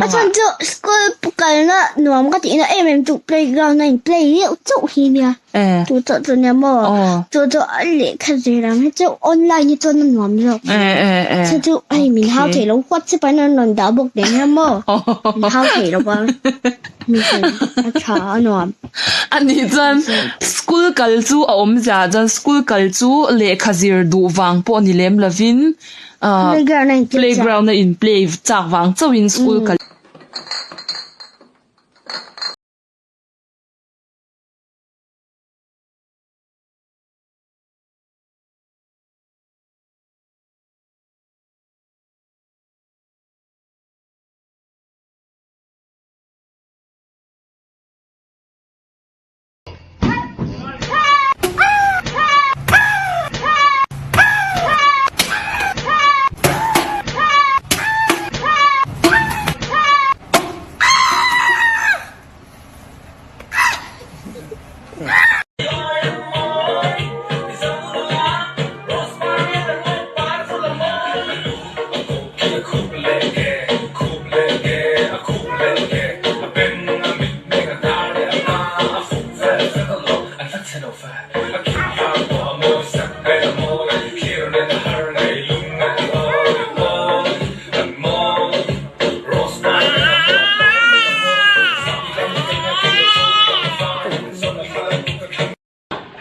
A chhan chu school kalna nuam ka tihna em em chu playground a in play deuh chauh hi nia. Chu chauh chu nia maw? Chu chu a lehkha zir ang hi chu online hi chuan a nuam zawk. Chu chu hei min hau thei lo WhatsApp ah hian an rawn dah bawk nen hian maw min hau thei lo va a tha a nuam. Anih chuan school kal chu a awmzia chuan school kal chu lehkha zir duh vang pawh ni lem lovin Playground a in play chak vang chauhin school kal.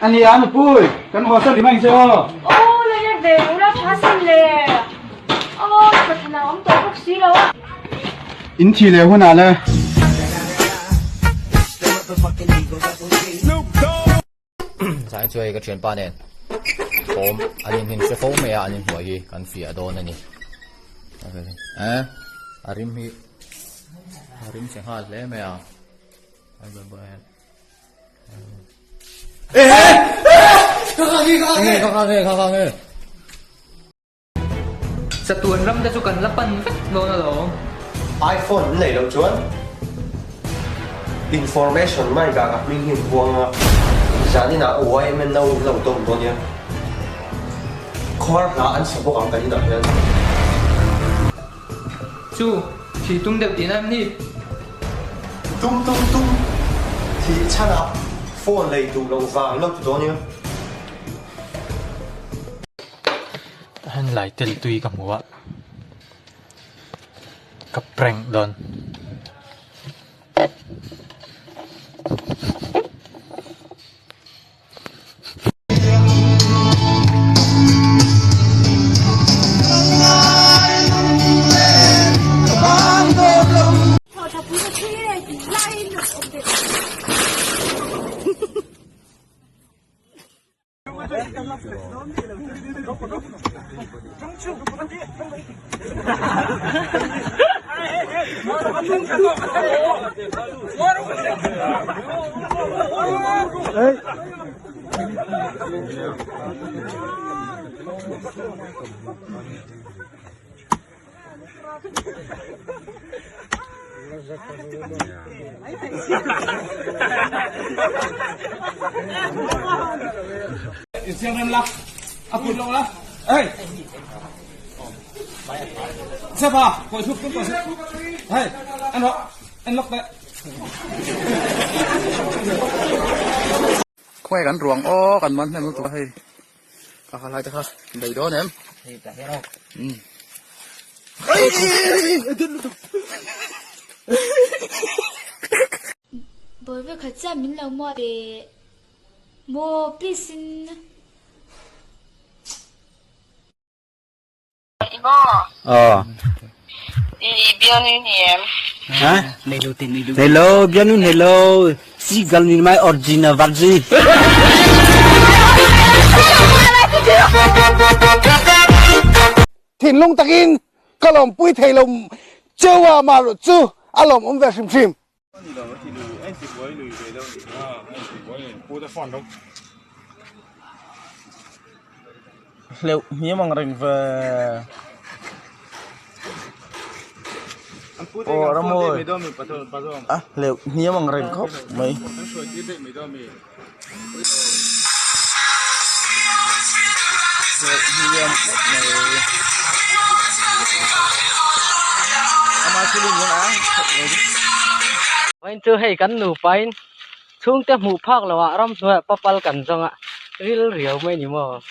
Ani a nupui kan haw san rim ang che aw. Aw la let ve lo la tha sin le. Aw pathan a awm tawh bawk si lo a. In thi leh hunah le. Zai chu hei ka thianpa nen thawm an in hnim hre fo mai a an inhnuai hi kan fiah dawn a ni eh a rim hi a rim chhe nghal hle mai a. Chatuan ram te chu kan la pan vek dawn alawm. iPhone an neih loh chuan information mic ah ka hming hi an puang a, zaninah YMNO an lo dawm dawn nia. Khuar hla an sa bawk ang kan inah hian. Chu, thih tum deuh tihna em ni? Tum tum tum, thih chhanah phone lei duh loh vang lo ti dawn nia. Tah hian lai tel tui ka hmu a, ka prank dawn. Khawnge kan ruang aw kan man hnem lutuk a hei ka kha lai te kha bei dawn em umm Bawi vekhat chiah min lo muah teh maw please in. Hello, bianun hello. Seagull ni mai original varji. Thinlung takin ka lawmpui thei lo cheu a marawh chu a lawmawm ve hrim hrim. Hleuh hniam ang reng ve. Aw ramawi a hleuh hniam ang reng khawp mai. Hleuh hniam khawp mai. Vawiin chu hei kan nupain chhungte hmuh phak loh ah ramhnuaiah papal kan zawng a, ril riau mai ni maw.